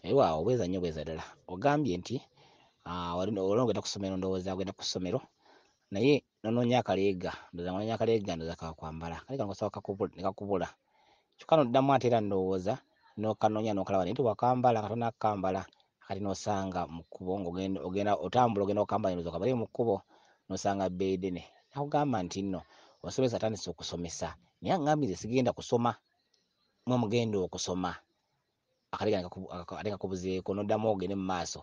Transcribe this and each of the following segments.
Weewaawo bweza nnyo bweza ddala. Ogambye nti wali ogenda ku ssomero, ndowooza ogenda ku ssomero naye n'onoonya akaleega, ndowooza ng'onoonya akaleega, ndowooza ka kwambala, akaleega n'osaba ne kakubula, kyokka n'oddamu ate era ndowooza n'okanoonya n'okalaba naye tewakambala, nga tonnakambala. Kati n'osanga mu kkubo ng'ogenda ogenda otambula ogenda okambala, ndowooza okambale mu kkubo n'osanga Beedene n'akugamba nti nno omusomesa atandise okusomesa, naye aŋŋambye nze sigenda kusoma, mmwe mugenda okusoma. Akaleega ate kakubuzeeko n'oddamu ogende mu maaso,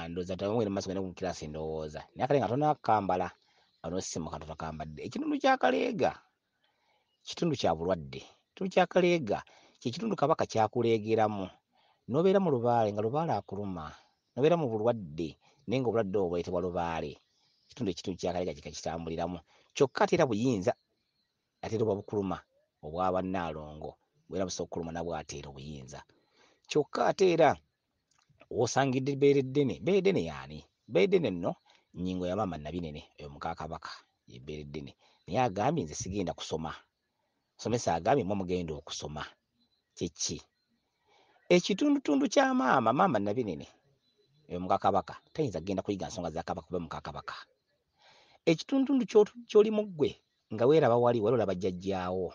ndowooza ddamu ogende mu maaso ogende mu kiraasi, ndowooza naye akaleega nga tonnakambala, n'osisimuka nga tokambadde. Ekitundu ky'akaleega kitundu kya bulwadde. Ekitundu ky'akaleega kye kitundu Kabaka ky'akuleegeramu n'obeera mu lubaale nga lubaale akuluma, n'obeera mu bulwadde naye ng'obulwadde obwo buleetebwa lubaale. Ekitundu ky'akaleega kye kitambuliramu. Kyokka ate era buyinza ate era oba bukuluma obwa bannaalongo bubeera busobola okukuluma nabwo ate era obuyinza. Kyokka ate era w'osangidde Bbeereddene, Bbeereddene y'ani? Bbeereddene nno nnyingo ya maama Nabinene oyo muka Kabaka ye Bbeereddene. Naye agambye nze sigenda kusoma. Musomesa agambye mmwe mugenda okusoma. Kye ki? Ekitundutundu kya maama, maama Nabinene oyo muka Kabaka tayinza kugenda kuyiga nsonga za Kabaka kuba muka Kabaka. Ekitundutundu ky'olimu ggwe nga weeraba wali, wali olaba jjajjaawo.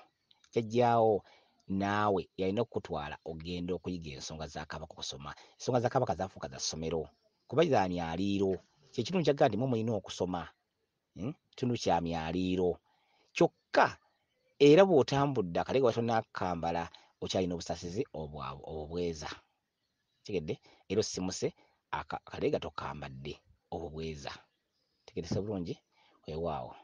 Jjajjaawo naawe yalina okukutwala okugenda okuyiga ensonga za Kabaka okusoma. Ensonga za Kabaka zaafuuka za ssomero kuba za myaliiro. Kye kitundu ky'agamba nti mmwe mulina okusoma. Kitundu kya myaliiro. Kyokka era bw'otambudde akaleega oba tonnakambala okyalina obusaasizi obubweza. Okitegedde? Era osisimuse akaleega tokambadde obubweza. Otegeerese bulungi? Weewaawo.